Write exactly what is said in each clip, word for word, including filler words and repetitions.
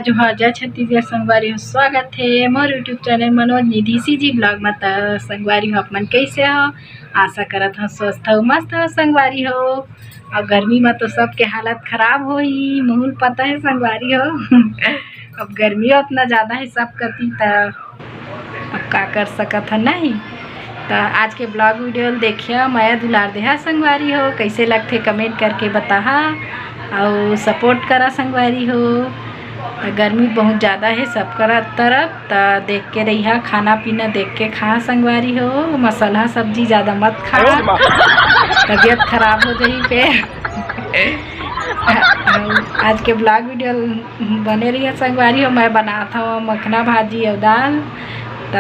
जोहार, जय छत्तीसगढ़ संगवारी हो, स्वागत हे मोर YouTube चैनल मनोज निधि सीजी ब्लॉग में। त संगवारी हो, आप मन कैसे हो? आशा करत हो स्वस्थ हो, मस्त हो संगवारी हो। अब गर्मी में तो सबके हालत खराब होही, मुहुल पता है संगवारी हो। अब गर्मी उतना ज्यादा है सब कती, त अब का कर सकत हन, नहीं? त आज के ब्लॉग वीडियो ल देखिया, मया दुलार देहा संगवारी हो। कैसे लगथे कमेंट करके बताहा, अउ सपोर्ट करा संगवारी हो। त गर्मी बहुत ज़्यादा है सबकर तरफ, त देख के रहिहा, खाना पीना देख के खा संगवारी हो। मसाला सब्जी ज़्यादा मत खा, तबीयत खराब हो जाही फिर। आज के ब्लॉग वीडियो बने रहिहा संगवारी हो। मैं बनात हव मखना भाजी अउ दाल। त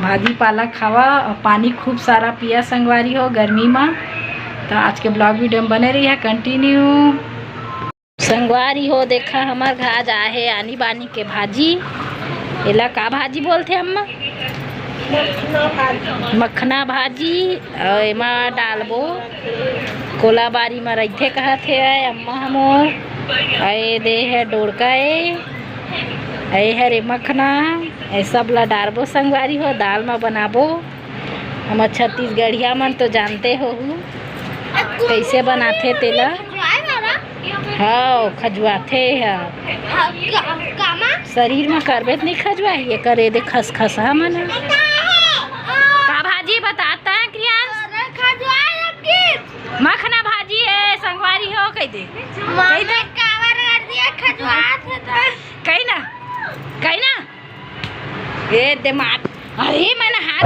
भाजी पालक खावा अउ पानी खूब सारा पिया संगवारी हो गर्मी मा। त आज के ब्लॉग वीडियो में बने रहिहा कंटिन्यू। संगवारी हो, देखा हमर घर आज आहे आनी बानी के भाजी। एला का भाजी बोलथे अम्मा? मखना भाजी। अउ एमा डालबो कोलाबारी म रहिथे कहत हे अम्मा हमर। अउ ए दे हे डोड़का ए, ए हरे मखना, ए सब ला डारबो संगवारी हो, दाल म बनाबो। हमर छत्तीसगढ़िया मन तो जानते होहू कैसे बनाथे तेला। हाँ, खजुआथे ह। शरीर में करबे त नहीं खजुआही, एकर ए दे खसखसहा मन ह। का भाजी बताता है क्रियांश? मखना भाजी है संगवारी हो, कह दे। कह दे। कावर कर दिया, खजुआत है तो। कही ना, कही ना। ए दिमाग, अरे मन हाथ।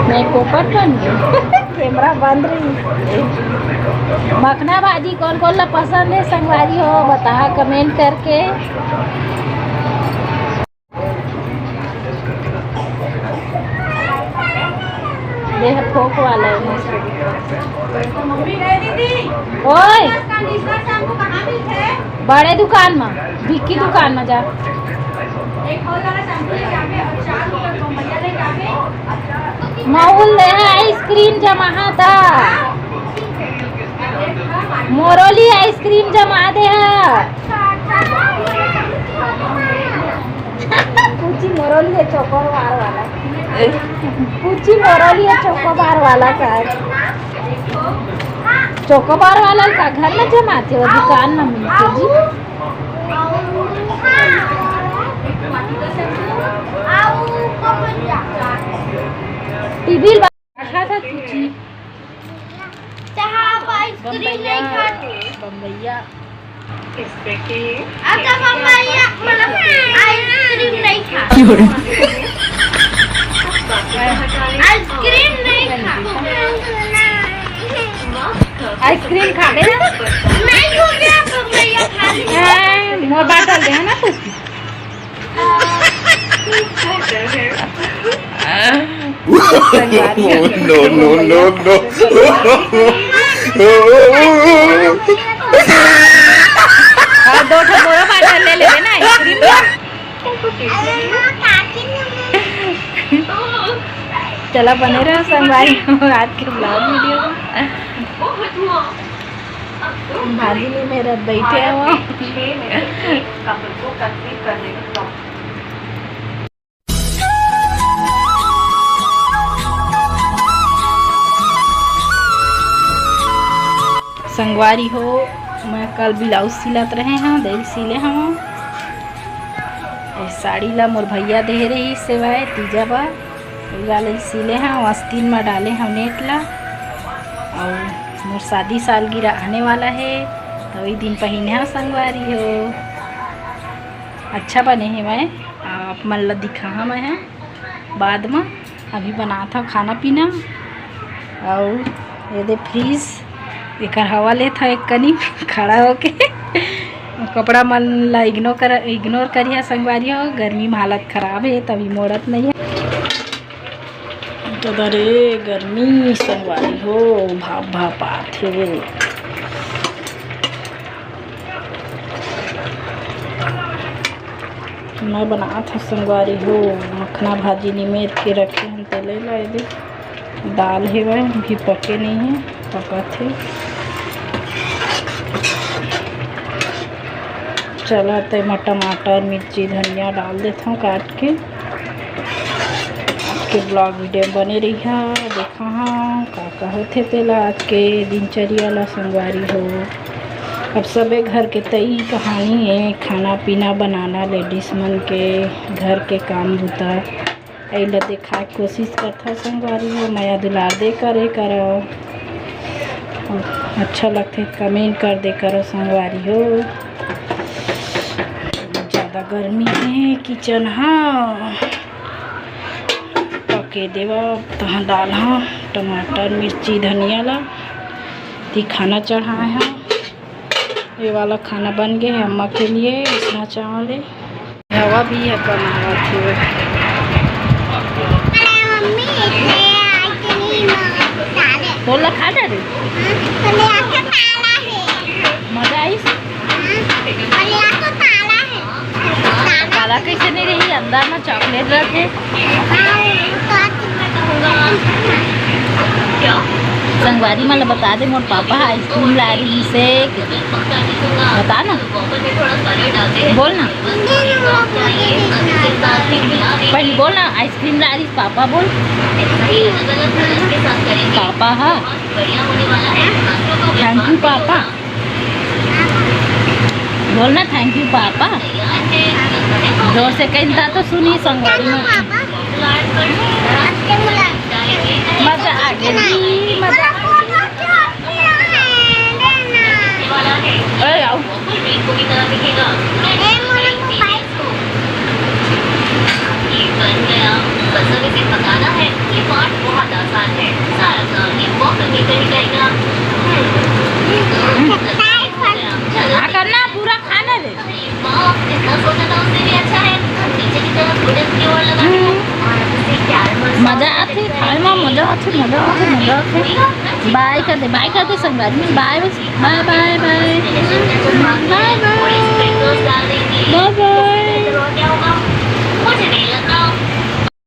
मैं पोपट बन गई। कैमरा बंद रही। मखना भाजी कौन कौन ला पसंद है संगवारी हो, बताहा कमेंट करके। देह फोक वाला है मस्त। ओए, बड़े दुकान में, विक्की दुकान में जा। माहौल दे है आइसक्रीम जमा था। मोरोली आइसक्रीम जमा दे है। पूछी मोरोली है चोकोबार वाला। पूछी मोरोली है चोकोबार वाला का। चोकोबार वाला का घर में जमाथे, वो दुकान में मिलथे जी। टीवी रखा था पूछी। चाहा आप आइसक्रीम नहीं खाते? बम्बैया। अच्छा, बम्बैया, मतलब, आइसक्रीम नहीं खाते। आइसक्रीम नहीं खाते। आइसक्रीम खाबे ना? नहीं हो गया, बम्बैया खा लिया। हैं, मोर बाटल दे, है ना तू? No, no, no, no। और दो ठो मोरो बाटल ले लेबे ना, आइसक्रीम ला। चला, बने रहो संगवारी हो आज के ब्लॉग वीडियो में। भाजी नहीं मेरा बैठे हो। संगवारी हो, मैं कल ब्लाउज सिलत रहे हंव, दे ल सिले हंव। ए साड़ी ला मोर भैया दे रहिस सेवाय तीजा बर, ए वाले सिले हंव, आस्तीन म डाले हंव नेट ला। अउ मोर शादी सालगिरह आने वाला हे, त ओही दिन पहिने हंव संगवारी हो। अच्छा बने हे, मैं आप मन ला दिखाहूं मैं ह बाद म। अभी बनात हव खाना पीना। अउ ये दे फ्रिज, एकर हवा लेत हव एक कनी खड़ा होके। कपड़ा मन ला इग्नोर कर, इग्नोर करिहा संगवारी हो, गर्मी में हालत खराब हे, तभी मोड़त नहीं है। तो दरे गर्मी संगवारी हो, भाप भाप आत हे। मैं बनात हंव संगवारी हो, मखना भाजी निमेर के रखे हन, तेले ला दे। दाल हेवय, अभी पके नहीं है, पकत हे। चला, तेमा टमाटर, मिर्ची, धनिया डाल देथव काट के। आज के vlog video में बने रहिहा, देखा हा का का होथे तेला आज के दिनचर्या ला संगवारी हो। अब सबे घर के तई कहानी है, खाना पीना बनाना, ladies मन के घर के काम बूता। एला देखाए के कोशिश करथव संगवारी हो, मया दुलार दे करे करव। अच्छा लगथे comment कर दे करव संगवारी हो। ज़्यादा गर्मी हे kitchen हा। पके देवा तहाँ डाल हा टमाटर, मिर्ची, धनिया ला। ती खाना चढ़ाए हा। ये वाला खाना बन गए हे अम्मा के लिए, इसना चावल है। हवा भी है कम आवत हुए। बोल ला, खा जा रे। मजा आइस? काला कैसे नहीं रही, अंदर में chocolate रखे। संगवारी मन ला बता दे, मोर पापा ice cream ला रही से। बता ना, बोल ना, पहले बोल ना, ice cream ला रही पापा, बोल। पापा हा, thank you पापा। बोल ना, thank you पापा। जोर से कही ता तो सुनी संगवारी मन। मजा आ गया जी, मजा। ए, आओ। आ करना, पूरा खाना रे। मजा आथे, खाए मा मजा आथे, मजा आथे, मजा आथे। Bye कर दे, bye कर दे संगवारी, bye, bye, bye, bye, bye, bye।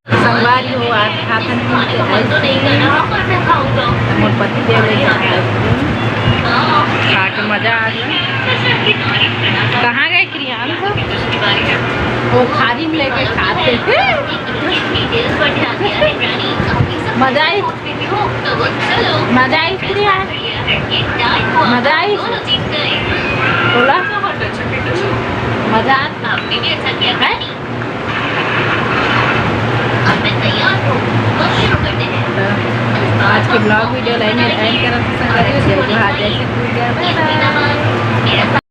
संगवारी हो, आज खात हन ice cream। मोर पति देव लेके आए ice cream। खा के मजा आ गया। कहाँ गए क्रियांश? वो खारी में लेके खाते। मजा आई, मजा आई क्रियांश, मजा आई। बोला, मजा आ। आज के vlog video line में end करत हन संगवारी हो। जय जोहार, जय छत्तीसगढ़, bye bye।